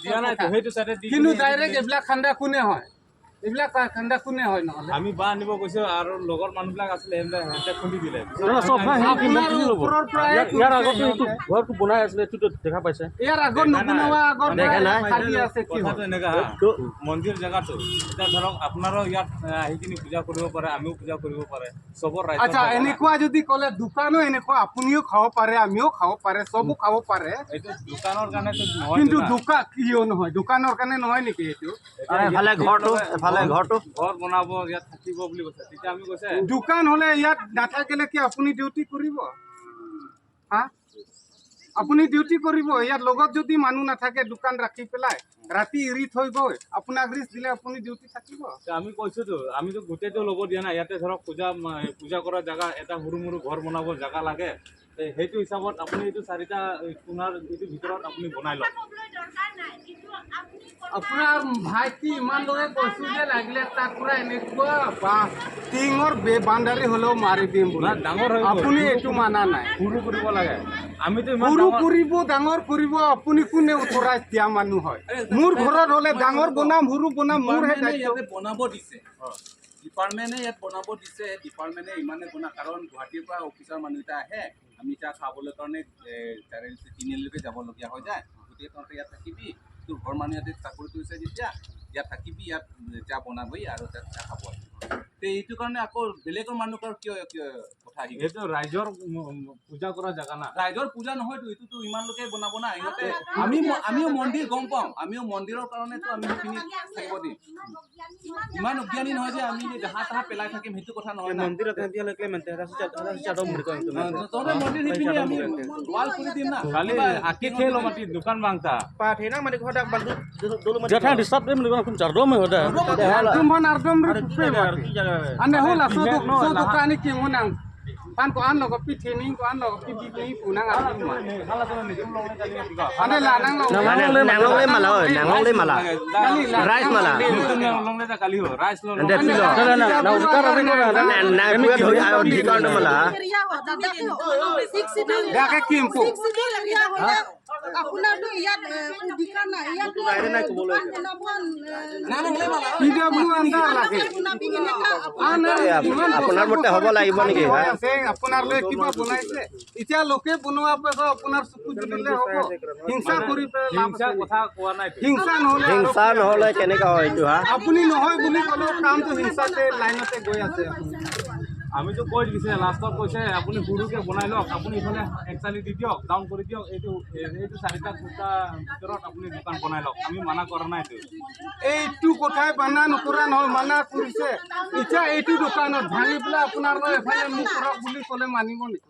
দিয়া নাই, সেইটো চাইডে দি। কিন্তু ডাইৰেক্ট এইবিলাক খান্দা কোনে হয়? এইবিলাক খান্দা কোনে হয় নহ'লে? আমি বাঁহ আনিব গৈছো আৰু লগৰ মানুহবিলাক আছিলে, সেইবিলাক সিহঁতে খুন্দি দিলে। আপোনাৰ ওপৰৰ পৰাই। ইয়াৰ আগতে এইটো ঘৰটো বনাই আছিলে, এইটোতো দেখা পাইছে। ইয়াৰ আগত নবনোৱা আগৰ দেখা নাই। খালী আছে, কি কথাটো এনেকা, মন্দিৰ জেগাটো এতিয়া ধৰক আপোনাৰো ইয়াত আহি কিনি পূজা কৰিব পাৰে, আমিও পূজা কৰিব পাৰে, চবৰ ৰাইজৰ। আচ্ছা, এনেকুৱা যদি ক'লে দোকানো এনেকুৱা আপুনিও খাব পাৰে, আমিও খাব পাৰে, চবো খাব পাৰে। এইটো দোকানৰ কাৰণেতো নহয়। কিন্তু দোকান কিয় নহয়? দোকানৰ কাৰণে নহয় নেকি এইটো? এফালে ঘৰটো, এফালে ঘৰটো। ঘৰ বনাব, ইয়াত থাকিব বুলি কৈছে। তেতিয়া আমি কৈছে দোকান হ'লে ইয়াত নাথাকিলে কি আপুনি ডিউটি কৰিব? হা, আপুনি ডিউটি কৰিব? ইয়াত লগত যদি মানুহ নাথাকে, দোকান ৰাখি পেলাই ৰাতি এৰি থৈ গৈ আপোনাক ৰিস্ক দিলে আপুনি ডিউটি থাকিব? আমি কৈছোতো, আমিতো গোটেইটো ল'ব দিয়া নাই। ইয়াতে ধৰক পূজা কৰা জেগা এটা, সৰু মৰু ঘৰ বনাব জেগা লাগে। সেইটো হিচাপত আপুনি এইটো চাৰিটা কোণাৰ এইটো ভিতৰত আপুনি বনাই লওক। আপোনাৰ ভাইটি ইমান লগে কৈছো যে লাগিলে তাক পৰা এনেকুৱা বা টিঙৰ বাউণ্ডাৰী হ'লেও মাৰি দিম বুলি। ডাঙৰ হৈ আপুনি এইটো মানা নাই। সৰু কৰিব লাগে, আমিতো সৰু কৰিব, ডাঙৰ কৰিব, আপুনি কোনে অথৰাইজ দিয়া মানুহ হয়? মোৰ ঘৰত হ'লে ডাঙৰ বনাম, সৰু বনাম, মোৰহে দায়িত্ব। বনাব দিছে ডিপাৰ্টমেণ্টে, ইয়াত বনাব দিছে ডিপাৰ্টমেণ্টে, ইমানে বনা। কাৰণ গুৱাহাটীৰ পৰা অফিচাৰ মানুহ এটা আহে, আমি এতিয়া খাবলৈ কাৰণে তিনিআলিলৈকে যাবলগীয়া হৈ যায়। গতিকে তহঁতে ইয়াত থাকিবি, তোৰ ঘৰ মানুহ ইয়াতে চাকৰি কৰিছে যেতিয়া ইয়াত থাকিবি, ইয়াত চাহ বনাবি আৰু তাত চাহ খাব। এইটো কাৰণে আকৌ বেলেগৰ মানুহৰ কিয় কিয় কথা আহিব? এইটো ৰাইজৰ পূজা কৰা জেগা না। ৰাইজৰ পূজা নহয়তো, এইটোতো ইমান লোকে বনাব না ইহঁতে। আমিও মন্দিৰ গম পাওঁ, আমিও মন্দিৰৰ কাৰণেতো আমি সেইখিনি থাকিব দিম। ইমান অজ্ঞানী নহয় যে আমি জাহা তাহা পেলাই থাকিম, সেইটো কথা নহয়। তহঁতে মন্দিৰ সেইপিনি আমি ৱাল কৰি দিম না। খালি আকি খেল মাটি দোকান বাংতা। যেখানে ডিস্টার্ব দেম চারদম হদা। তুমন আরদম রে পুপে ane hula so so dukani ki munang pan ko an logo pi training ko an logo pi bi ni punang ar ma ane la nang lo nang long le mala oi, nang long le mala rice mala Kali ho rice lo ande pilo না না উকার রে না না পুয়া ধরি আর ডিকাউন্ট মালা। দেখে কিম্পু। আপোনাৰতো ইয়াত অধিকাৰ নাই, ইয়াত দোকান বনাব। পিডব্লিউ আন্দাৰ লাগে। আপোনাৰ মতে হ'ব লাগিব নেকি? আপোনাৰ লৈ কিবা বনাইছে, এতিয়া লোকে বনোৱা পাছত আপোনাৰ চকু জ্বলিলে হ'ব? হিংসা কৰি হিংসা কথা কোৱা নাই। হিংসা নহ'লে, হিংসা নহ'লে কেনেকা হয় এইটো? হা, আপুনি নহয় বুলি ক'লেও কামটো হিংসাতে লাইনতে গৈ আছে। আমিতো কৈ দিছে, লাষ্টত কৈছে আপুনি সৰুকে বনাই লওক, আপুনি ইফালে এক চালি দি দিয়ক, ডাউন কৰি দিয়ক, এইটো চাৰিটা খুটা ভিতৰত আপুনি দোকান বনাই লওক। আমি মানা কৰা নাইতো। এইটো কথাই মানা নকৰা নহয়, মানা কৰিছে। এতিয়া এইটো দোকানত ভাঙি পেলাই আপোনাৰ এফালে মোক কৰক বুলি ক'লে মানিব নেকি?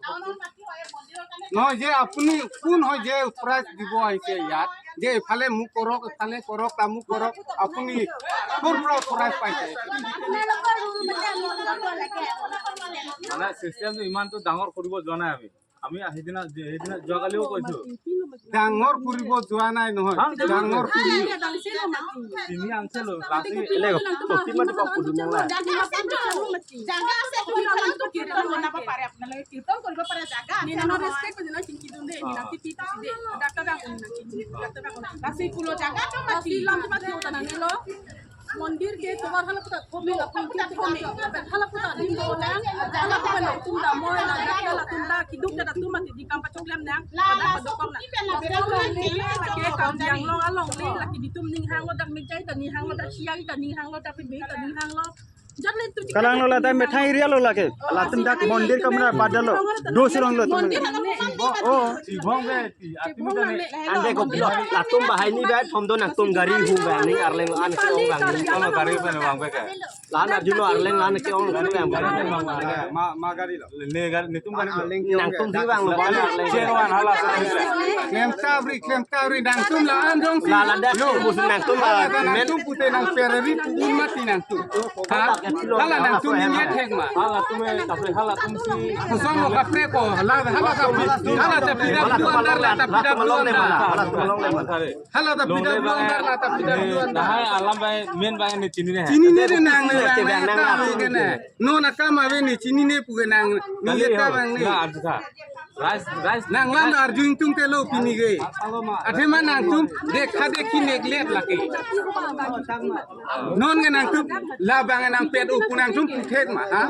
নহয় যে আপুনি কোন হয় যে অথৰাইজ দিব আহিছে ইয়াত যে এফালে মোক কৰক, এফালে কৰক, তামুক কৰক? আপুনি ক'ৰ পৰা অথৰাইজ পাইছে? মানে চিষ্টেমটো ইমানটো ডাঙৰ কৰিব যোৱা নাই আমি। আমি সেইদিনা যোৱাকালিও কৈছো। ডাঙৰ কৰিব যোৱা নাই নহয়, ডাঙৰ কৰি তিনি আনছে। জাগা আছে, কীৰ্তন বনাব পাৰে, আপোনালোকে কীৰ্তন কৰিব পাৰে, জাগা। মন্দিৰ ke tobar hala puta thome la puta thome hala puta din do na hala puta na tum da moy na da la tum da ki duk da tum ma di kam pa chok lem nang la la pa do kom na la ke kam yang long along le la ki di tum ning hang lo dak mi jai ta ni hang lo dak chia ta ni hang lo dak pi ta ni hang lo। Kalang lo la methai area lo lage latin dak mondir kamra badalo dosi rong lo oh tibong be atimi tane ande ko latum bahai ni ba thom do nang tum gari hu ba ni arleng an ke ong bang ni ong gari pe bang be ke lan arjuno arleng lan ke ong gari bang ma ma gari lo ne gari ni tum gari nang tum thi bang lo ba arleng cherwan hala klem tabri nang tum la an dong la la da bu nang tum men tum pute nang pereri pu mati nang tum hala nang tum ni thek ma hala tum tapre hala tum si kusong lo kapre ko hala hala ka hala ta pida du andar la ta pida du andar hala ta pida du andar la ta pida du andar hai alam bai men bai ni chini ne chini ne nang ne bang ne no na ka ma we ni chini ne pu nang ni ta bang ne na artha ৰাইজ ৰাইজ নাংলাম আৰ্জুন তুম তেলো পিনি গৈ আঠেমা নাংতুম দেখা দেখি neglect লাগে non গে নাংতুম লা বাঙে নাং পেট উপু নাংতুম পুঠেক মা হা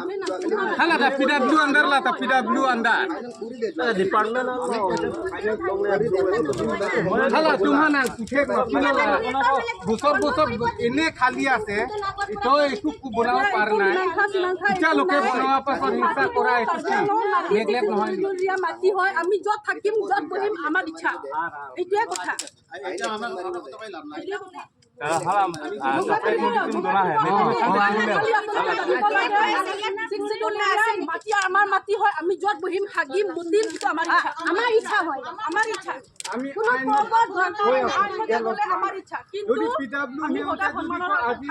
हाला दा PW under ला ता PW under department हाला तुम्हा নাং পুঠেক মা পিনে লা বছৰ বছৰ এনে খালী আছে তই একো বনাব পাৰ নাই। এতিয়া লোকে বনোৱা পাছত হিংসা কৰা এইটো কি নেগলেক্ট নহয় নেকি? মাটি হয়, আমি য'ত থাকিম, য'ত বহিম, আমাৰ ইচ্ছা। এইটোৱে কথা। হালা separate notice দনা হে। মাটি আমাৰ মাটি হয়, আমি য'ত বহিম, হাগিম, মুতিম, সেইটো আমাৰ ইচ্ছা। আমাৰ ইচ্ছা হয়, আমাৰ ইচ্ছা। আমি কোনো আইনত আমাৰ ইচ্ছা, কিন্তু যদি PW আমি সদায় সন্মানৰ আজি